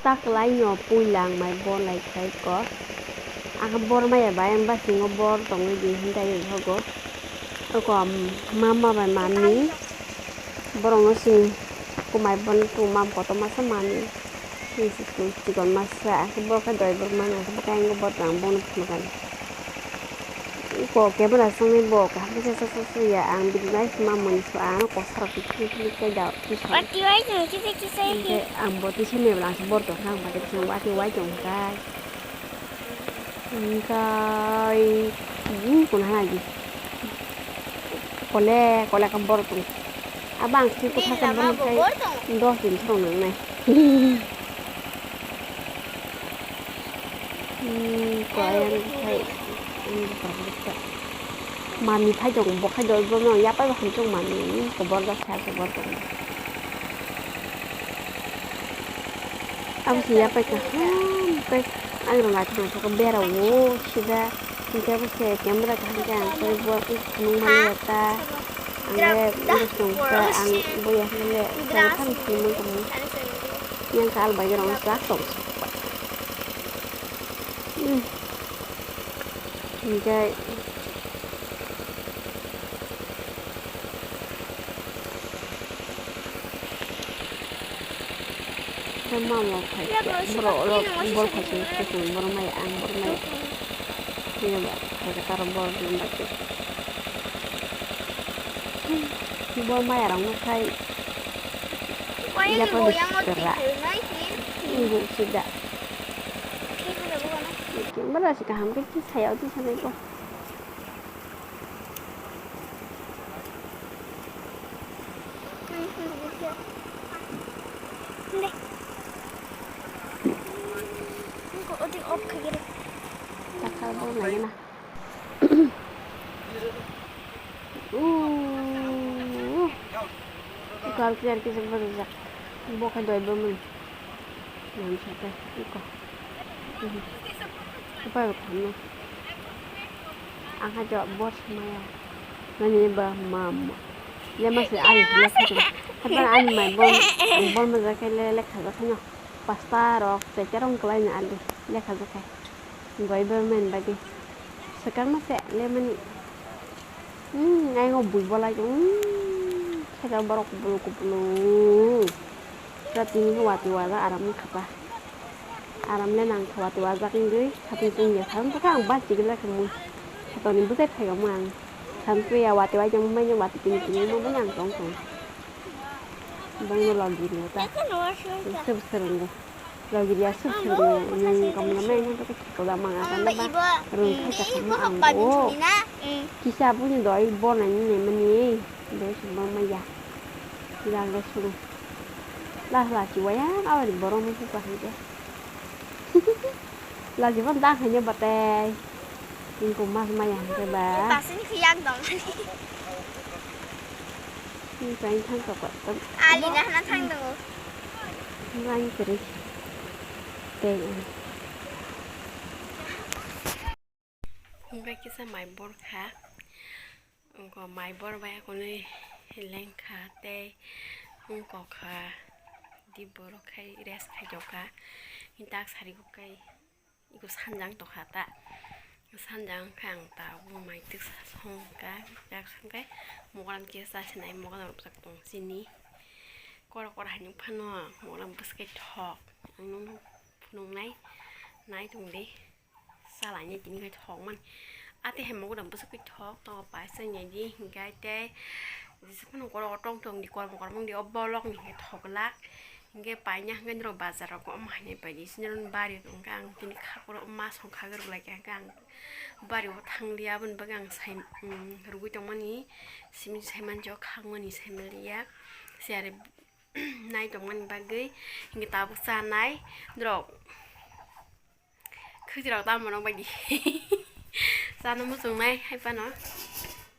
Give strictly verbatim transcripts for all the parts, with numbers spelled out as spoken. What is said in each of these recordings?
Taklai no puila ang mai bor lai khai ko. Ang bor maya bai ang basingo bor tongwi di hintai ri hogo. Oko mama bai mami borok no sini kumai bon tu mam kotor masa mami. Sini si tu chikon masa ang bor khai doi bor mani ang bor tang bono phunukani. Ko camera songwi bo kaham khe sa sa sa ya ang bini bai sima moni so ang kosarok khe khe khe khe da tisa. Pati wai jeng kisa kisa khe. Ang bo tisa ni bwla ang bor tong kha ang pati tisa wati wai tong kha. Hingkai bini kun hana di. Kole kole kam bor tong. Abang si kutha sa bor kai dos din thong nang nai. Hmm, ko ayang khai, hmm, mami phai tong, bo khai dol bono yapai bo hamchung mami, hmm, kobor jak sa kobor tong. Abo se yapai kaham kai, ang rong naithok naithok bera o sida, hingke abo se camera kaham khe ang khe bo phunuk mani ya ta, ang khe bwswng khe ang bo ya hwnle, phunuk mani tongmani. Yang kal bai rong jak tong. Hmm. Hingke. Khe mama phai khe borok rok bor phai se khe borok maya ang borok maya. Hingke ba phai khe taro bor dum bai khe. Bor maya rok no khai. Yapo bo yang no sikra. Twi khe nai khe. Ngu sida. Khe hana bo gana. Khe bala si kaham khe khe saya uti sanai ko. Ngu oti off khai khe. Takal bo nai na. Gal clear kisa berjak. Bo khe doi bo mun. Yang sate iko. Apa ko thamno. Aha jo bos maya. Nani ba mama. Le masi ani le khato. Haba ani mai bom. Bom ma jakhe le le khato khano. Pasta rok te terong klai na ali le khato khe. Goi bermen bagi. Sekarang masih lemani. Hmm, ai ngo bui bolai. Hmm, khaja borok kubulu kubulu. Kira tini wati waja aram khapa. Aram le nang khawati wajak wngwi khatung tungya. Satung tokha ang bachigila khamo. Khatoni bwsai phaiga mo ang. Satung ya wati waijak manya wati tini tini mo manya ang tong tong. Bangno logiri ta. Sir sir ngo. Logiri ya sir sir ngo. Nung kamla mai nang tokha koda manga tanda ba. Rung thai ta khamo ang bo. Kisa buni doi bona ni ne mani. Doi sumang maya. Jang doi suru. Lah lah chiwaya awari borok ni suka hingke. Lajiban da khaina batai. Ingko mas maya hingke ba. Pasini khiyak dong. Ni kain thang tok tok. Ali na hana thang dong. Ni kain kiri. Tei. Hingke kisa mai bor kha. Ingko mai bor bai akonwi lengkha tei wngkokha di borok khai rest khai tongkha. Hintak sari kok kai iko sanjang tokha ta. Sanjang khe ang tabuk mai twksa songkha, yak songkhe mogram kisa sinai mogram rwkjak tong chini. Kora kora haino phano mogram bwswk thok. Ang nung phunuknai nai tongdi. Salaini tini khai thok man. Ate hai mogodam bwswk thok tongo paisa nyaidi hinkhai tei jesa phano koro tong tong di kormo kormo di o bolok ni hai thok glak. Hinkhe paina hinkhe norok bazar rogo omo hainai paidi sini bari wngkha ang tini khakoro ma songkha rwlai kha hinkhe ang bari o thanglia aboni bagwi ang sai rwgwi tongmani simi saimanjak khakmani saimaliya siyari nai tongmani bagwi hinkhe tabuk chanai norok. Khwtwirok tamo rok baidi. Chano muchungnai hai phano.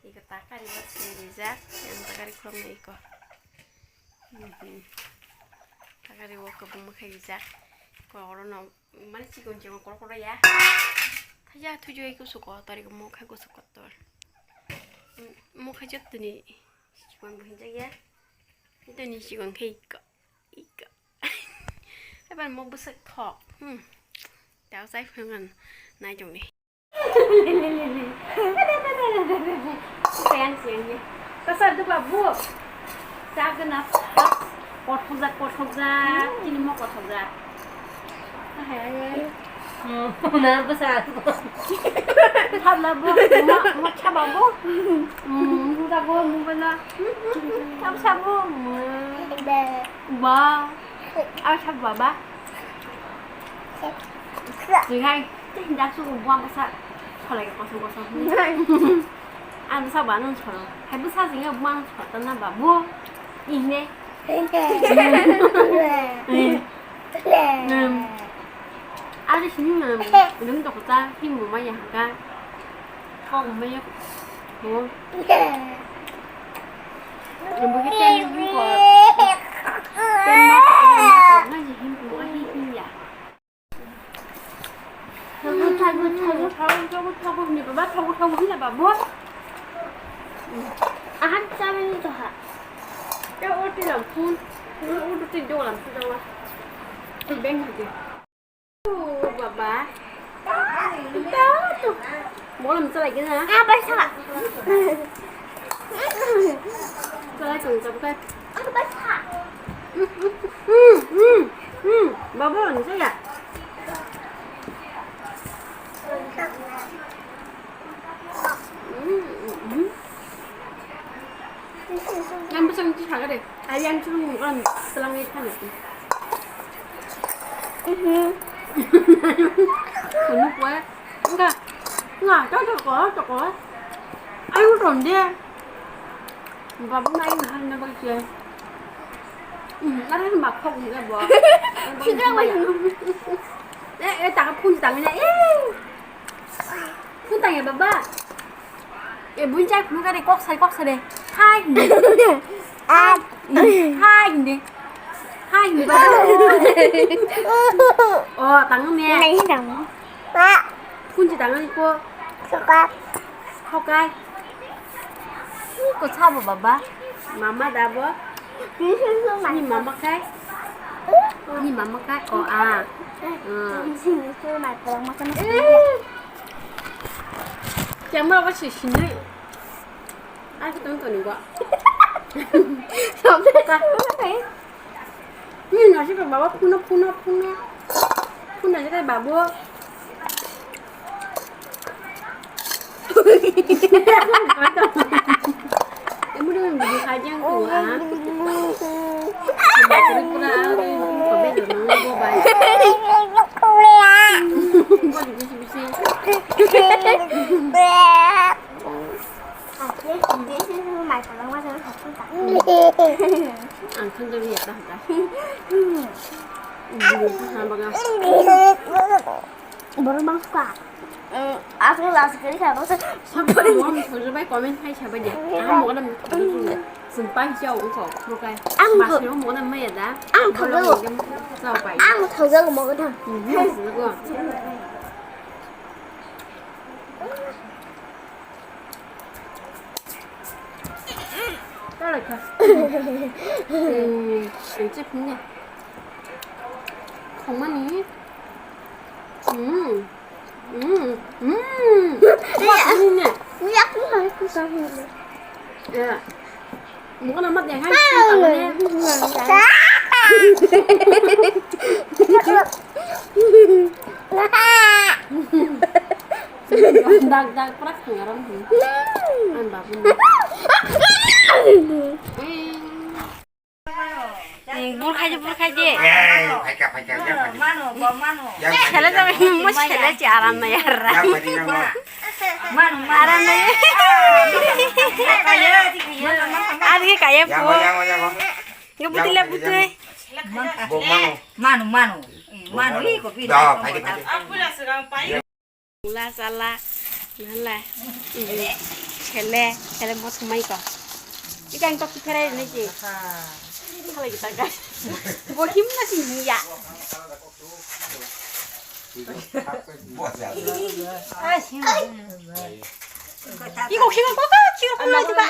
Iko takari bo swi rijak. Yang takari khulumnai iko. Mhm. Takari bo kwbangma khai rijak. Iko oro no mani chikon chikon koro koro ya. Thaja thuju iko suko tori ko mokha ko suko tor. Mokha jotoni chikon bo hinjak ya. Jotoni chikon khai iko. Iko. Ebar mo bwswk thok. Hmm. Tao chai phungan nai tongni. Sayang, sayang, ya. Kasar duka bu. Sagana. Kothokjak, kothokjak. Chini mo kothokjak. Hai, hai, hai. Hmm, na bwsa. Thapla bu. Mo, mo chaba bu. Hmm, duka bu, mo bela. Thap sabu. Ba. Ar sabu baba. Jinghai, tei hinda sugo buang bwsa kholai kosong kosong hinwi. Ang bwsa ba nung soro. Hai bwsa jingya buang sota na ba bu. Ihne. Ari sini na. Dum to kota himbo maya haka. Kok maya. Bo. Bo ke ten ko. Ten ma ko na ji himbo ahi hiya. Thagu, thagu, thagu, thagu, thagu, thagu, ni baba, thagu, thagu, hina babo. Ahan chawi ni toha. Ya, o ti lam phun. O ti do lam phun dawa. Beng hati. O baba. Bolam chalai gina. Ah, bai sa. Chalai tong, chalai. Ah, bai sa. Hmm, hmm, hmm, hmm. Baba, ni saya. Hmm, hmm. Yang besar itu sangat deh. Ayam cuma orang selang itu kan. Mhm. Kunu kue. Enggak. Enggak, cocok kok, cocok kok. Ayo, tonde. Babu na ayo, hal na bagi ya. Hmm, ada yang makhok juga, bo. Sudah, Mas. Eh, eh, tak pun tangannya. Eh. Phun tang ya, baba. E, buin chai phun kare kok sai, kok sai de. Hai hindi. Hai hindi. Hai hindi, baba. O, tang ne. Nai tang. Pa. Phun chi tang ni ko. Soka. Hokai. Ko sabo, baba. Mama da bo. Ni mama kai. Ni mama kai. O, a. Hmm. Camera ko si sinai. Ai ko tong tong ni bo. Sampai ka. Ni nasi ko baba, phun o, phun o, phun o. Phun nasi kai babo. Emu dengan biji kajang tu ah. Pura pura aku kau beda nang kau bai. Kau di bisi bisi. Oke, this is my Ang khwnjak ya ta ta. Bini kha baga. Borok bangkha. Aswk last kari kha bangsa. Sabai mo thujak bai comment khai sabai de. Ang mo da mo thujak. Sumpai chao ko ko kai. Ang ko. Masiro mo da maya da. Ang thujak. Chao pai. Ang thujak mo da. Tala kha. Hmm, ang chip ni. Khongmani. Hmm. Hmm. Hmm. Wah, ini ni. Ya, aku mau ikut sama. Ya. Mukha nama dia kan. Dak dak prak ngaram. An babu. Burkhai je, burkhai je. Sele jami mo sele je aram na yar. Aram na. Adhi kaya po. Yo butila butai. Manu, manu, manu, iko pila. Mula sala, nala, sele, sele mo thumai ko. Ika ang tok phere ni ji. Hala kita ka. Bo him na si ni ya. Iko him ko ko, him ko na kita.